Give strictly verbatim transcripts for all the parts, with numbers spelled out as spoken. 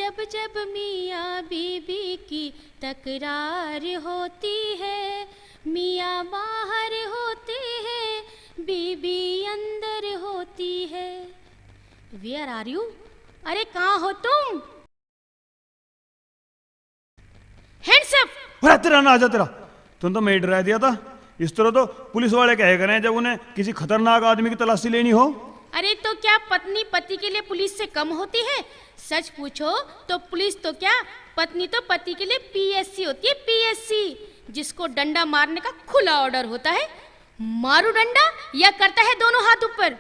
जब जब मियाँ बीबी की तकरार होती है, मियाँ बाहर होते हैं, बीबी अंदर होती है। Where are you? अरे, कहाँ हो तुम? Hands up! अरे, तेरा ना आजा तेरा। तुम तो मैं ही डरा दिया था। इस तरह तो पुलिस वाले कहे करें जब उन्हें किसी खतरनाक आदमी की तलाशी लेनी हो। अरे, तो क्या पत्नी पति के लिए पुलिस से कम होती है? सच पूछो तो पुलिस तो क्या, पत्नी तो पति के लिए पीएससी होती है, पीएससी, जिसको डंडा मारने का खुला ऑर्डर होता है। मारू डंडा या करता है दोनों हाथ ऊपर?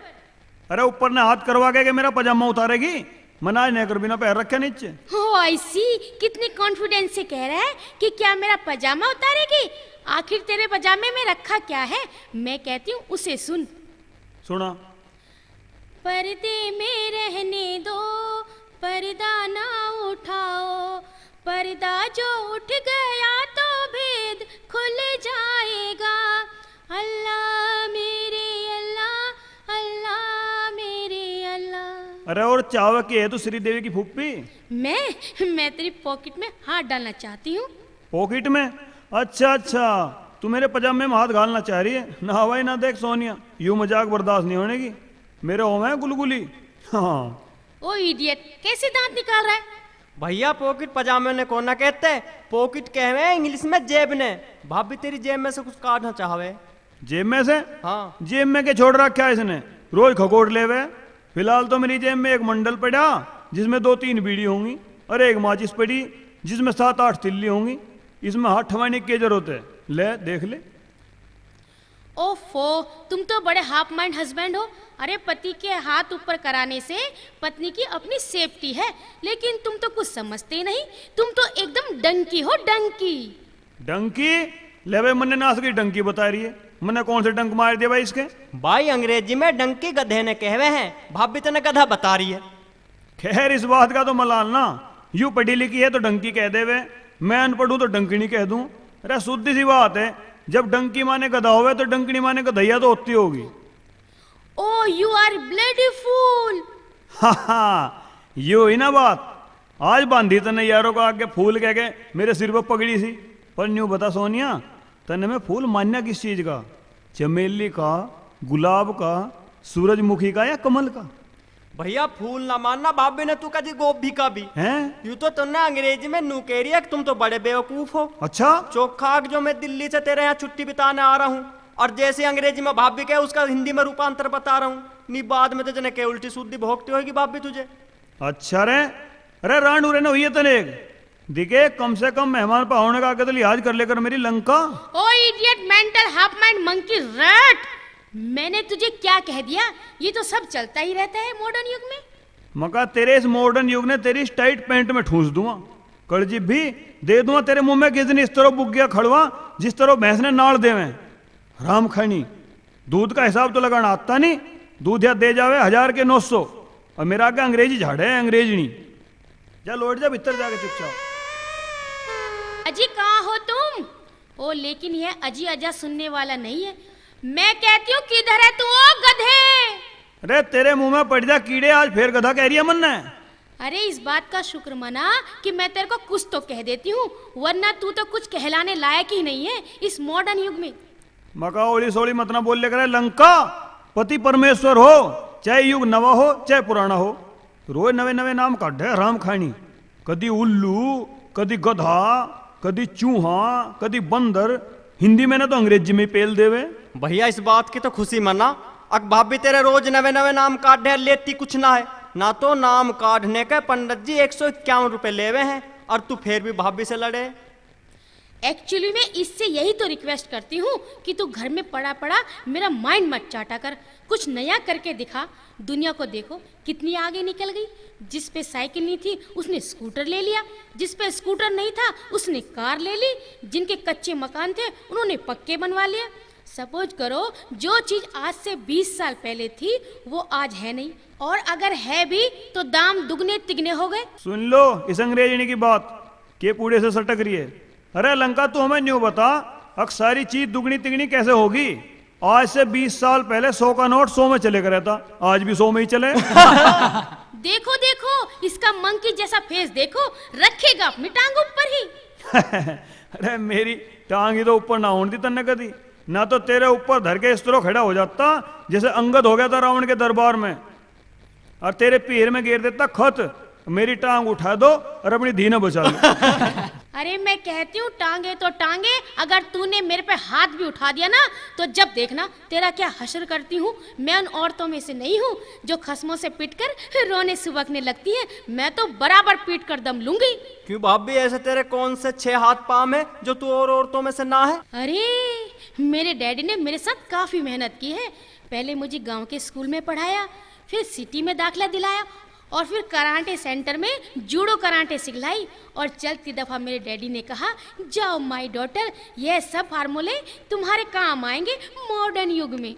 अरे, ऊपर ने हाथ करवा के, के मेरा पजामा उतारेगी? मैंने आज नेकर भी ना पहन रखे नीचे। Oh, I see। कितनी कॉन्फिडेंस से कह रहा है कि क्या मेरा पजामा उतारेगी। आखिर तेरे पजामे में रखा क्या है? मैं कहती हूँ, उसे सुन। सुना। पर्दे में रहने दो, पर्दा ना उठाओ, पर्दा जो उठ गया तो भेद खुल जाएगा। अल्लाह मेरे अल्लाह, अल्लाह मेरे अल्लाह। अरे, और चावे के है तू श्रीदेवी की फूफी? मैं मैं तेरी पॉकेट में हाथ डालना चाहती हूँ। पॉकेट में? अच्छा, अच्छा, तू मेरे पजामे में हाथ घालना चाह रही है? ना भाई ना, देख सोनिया, यू मजाक बर्दाश्त नहीं होने की। मेरे होवे हैं गुलगुली। हाँ। ओ इडियट, कैसे दांत निकाल रहा है? भैया, पॉकेट पजामे ने कोना कहते, पॉकेट कहवे इंग्लिश में जेब ने। भाभी तेरी जेब में से कुछ काढ़ना चाहवे। जेब में से? हाँ। जेब में के छोड़ रखा है इसने? रोज खकोट लेवे। फिलहाल तो मेरी जेब में एक मंडल पड़ा, जिसमें दो तीन बीड़ी होंगी, और एक माचिस पड़ी, जिसमें सात आठ तिल्ली होंगी। इसमें हाथ ठवाने की जरूरत है? ले, देख ले। ओफो, तुम तो बड़े हाफ माइंड हस्बैंड हो। अरे, पति के हाथ ऊपर कराने से पत्नी की अपनी सेफ्टी है, लेकिन तुम तो कुछ समझते ही नहीं। तुम तो एकदम डंकी हो, डंकी। डंकी? ले भाई, मन्ने नास की डंकी बता रही है। मन्ने कौन से डंक मार दिया भाई इसके? भाई, अंग्रेजी में डंकी गधे ने कहवे हैं। भाभी तने गधा बता रही है। खैर, इस बात का तो मलाल ना, यू पढ़ी लिखी है तो डंकी कह देवे, मैं अनपढ़ हूँ तो डंकनी कह दूं। अरे, शुद्ध सी बात है, जब डंकी माने गधा होवे तो डंकनी माने गधैया तो होती होगी। Oh, you are bloody fool। हा हा, यो ही ना बात। आज बांधी तन्ने यारों का आगे फूल कह के मेरे सिर पर पगड़ी सी। पर न्यू बता सोनिया, तन्ने मैं फूल मान्या किस चीज का? चमेली का, गुलाब का, सूरजमुखी का या कमल का? भैया, फूल ना मानना, भाभी ने तू कदी गोभी का भी। हैं? यूं तो तन्ने अंग्रेजी में नू कह रही है कि तुम तो बड़े बेवकूफ हो। अच्छा? चोखा आग जो मैं दिल्ली से तेरे यहाँ छुट्टी बिताने आ रहा हूँ, और जैसे अंग्रेजी में भाभी कहे, उसका हिंदी में रूपांतर बता रहा हूँ। नी, बाद में तो जने के उल्टी सूदी भोगती होगी भाभी तुझे। अच्छा रे, अरे रांडू रे, ना हुई है तने एक दिखे, कम से कम मेहमान पर होने का आगे तो लिहाज कर लेकर मेरी Lanka. Oh idiot, mental half mind monkey rat, मैंने तुझे क्या कह दिया? ये तो सब चलता ही रहता है मॉडर्न युग में। मका तेरे इस मॉडर्न युग ने तेरी इस टाइट पैंट में ठूंस दूंगा, कड़जी भी दे दूंगा तेरे मुंह में, किस दिन इस तरह बुक गया खड़वा, जिस तरह भैंस ने नाल देवे। हराम खानी, दूध का हिसाब तो लगाना आता नहीं, दूध या दे जावे हजार के नौ सौ, और मेरा आगे अंग्रेजी झाड़े है, अंग्रेजनी। जा लौट जा भीतर जाके चुपचाप। अजी, कहाँ हो तुम? ओ, लेकिन यह अजी अजा सुनने वाला नहीं है। मैं कहती हूँ, किधर है तू, ओ गधे? अरे, तेरे मुंह में पड़ जा कीड़े, आज फिर गधा कह रही है मन्ने। अरे, इस बात का शुक्र मना कि मैं तेरे को कुछ तो कह देती हूँ, वरना तू तो कुछ कहलाने लायक ही नहीं है इस मॉडर्न युग में। मका ओली सोली मत ना बोल ले करे लंका। पति परमेश्वर हो, चाहे युग नवा हो चाहे पुराना हो, रोज नवे नवे नाम काढ़े हराम खानी। कदी उल्लू, कदी गधा, कदी चूहा, कदी बंदर। हिंदी में ना तो अंग्रेजी में पेल देवे। भैया, इस बात की तो खुशी मना, अक भाभी तेरे रोज नवे नवे नाम काढ़े, लेती कुछ ना है। ना तो नाम काढ़ने के पंडित जी एक सौ इक्यावन रुपए लेवे हैं, और तू फिर भी भाभी से लड़े। एक्चुअली मैं इससे यही तो रिक्वेस्ट करती हूँ कि तू घर में पड़ा पड़ा मेरा माइंड मत चाटा कर, कुछ नया करके दिखा। दुनिया को देखो, कितनी आगे निकल गई। जिस पे साइकिल नहीं थी, उसने स्कूटर ले लिया। जिस पे स्कूटर नहीं था, उसने कार ले ली। जिनके कच्चे मकान थे, उन्होंने पक्के बनवा लिए। सपोज करो, जो चीज आज से बीस साल पहले थी, वो आज है नहीं, और अगर है भी तो दाम दुगने तिगने हो गए। सुन लो इस अंग्रेजनी की बात, के पूड़े से सटक रही है। अरे लंका, तू हमें न्यू बता, अक सारी चीज दुगनी तिगनी कैसे होगी? आज से बीस साल पहले सौ का नोट सौ में चले करे था, आज भी सौ में ही चले। देखो, देखो, इसका मंकी जैसा फेस देखो, रखेगा अपनी टांग ऊपर ही। अरे, मेरी टांग ही तो ऊपर ना होने दी तन्ने कदी, ना तो तेरे ऊपर धर के इस तरह खड़ा हो जाता जैसे अंगद हो गया था रावण के दरबार में। और तेरे पीर में गेर देता खत, मेरी टांग उठा दो और अपनी धी ने बचा लो। अरे, मैं कहती हूँ, टांगे तो टांगे, अगर तूने मेरे पे हाथ भी उठा दिया ना, तो जब देखना तेरा क्या हश्र करती हूँ। मैं उन औरतों में से नहीं हूँ जो खसमों से पीटकर रोने सुबकने लगती हैं। मैं तो बराबर पीट कर दम लूंगी। क्यों भाभी, ऐसे तेरे कौन से छह हाथ पाँव हैं जो तू और औरतों में से ना है? अरे, मेरे डैडी ने मेरे साथ काफी मेहनत की है। पहले मुझे गांव के स्कूल में पढ़ाया, फिर सिटी में दाखिला दिलाया और फिर कराटे सेंटर में जूडो कराटे सिखलाई। और चलती दफा मेरे डैडी ने कहा, "जाओ माय डॉटर, यह सब फार्मूले तुम्हारे काम आएंगे मॉडर्न युग में।"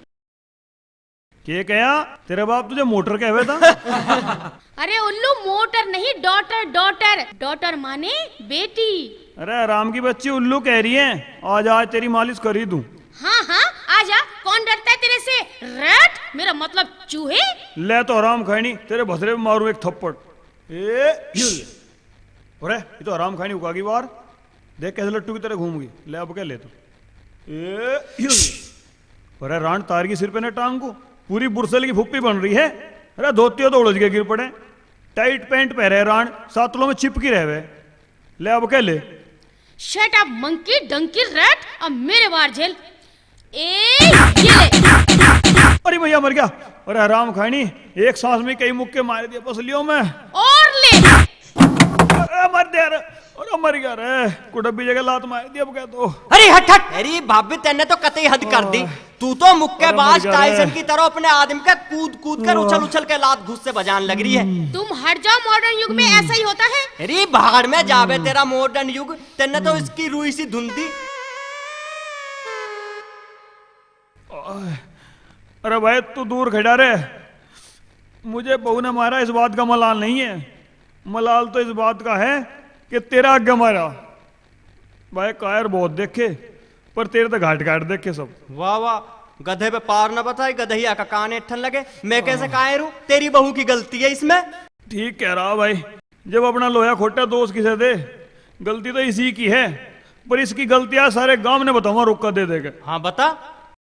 के कहा? तेरे बाप तुझे मोटर कहवे था? अरे उल्लू, मोटर नहीं, डॉटर, डॉटर। डॉटर माने बेटी। अरे हराम की बच्ची, उल्लू कह रही है, आज, आज तेरी मालिश कर ही दूं। हाँ, हाँ, आजा, कौन डरता है तेरे से? रैट, मेरा मतलब चूहे। ले तो हराम खानी, तेरे भसरे पे मारूं एक थप्पड़। ए, ये ले। अरे, ये तो हराम खानी हुका की बार। देख कैसे लट्टू की तरह घूम गई। ले अब क्या ले तू। ए, ये ले। अरे रांड तार की सिर पे ने टांग को, पूरी बुरसेल की फुप्पी बन रही है। अरे धोती हो तो उलझ के गिर पड़े। टाइट पैंट पहरे रांड, सातलों में चिपकी रहवे। ले अब क्या ले। Shut up monkey, donkey, rat, अब मेरे वार झेल। ए, ये ले। अरे भैया मर गया। अरे हराम खानी, एक सांस में कई मुक्के मार दिए पसलियों में। और ले। अरे मर दे रे। अरे मर गया रे। कुडब्बी जगह लात मार दी अब क्या तो। अरे हट हट। अरे भाभी, तन्ने तो कतई हद कर दी। तू तो मुक्केबाज अरे मर गया रे। टाइसन की तरह अपने आदमी का कूद कूद कर, उछल उछल के लात घुस से बजान लग रही है। तुम हट जाओ, मॉडर्न युग में ऐसा ही होता है। अरे भाड़ में जावे तेरा मॉडर्न युग, तन्ने तो इसकी रुई सी धुंधी। अरे भाई, तू दूर खड़ा रहे। मुझे बहू ने मारा, इस बात का मलाल नहीं है। मलाल तो इस बात का है कि तेरा आगे मारा। भाई, कायर बहुत देखे, पर तेरे तो घाट घाट देखे सब। वाह वाह, गधे पे पार ना बताए, गधैया का कान ऐठन लगे। मैं कैसे कायर हूँ? तेरी बहू की गलती है इसमें। ठीक कह रहा भाई, जब अपना लोया खोटा दोष किसे दे, गलती तो इसी की है, पर इसकी गलतियां सारे गांव ने बताऊंगा, रोका दे देके। हाँ बता।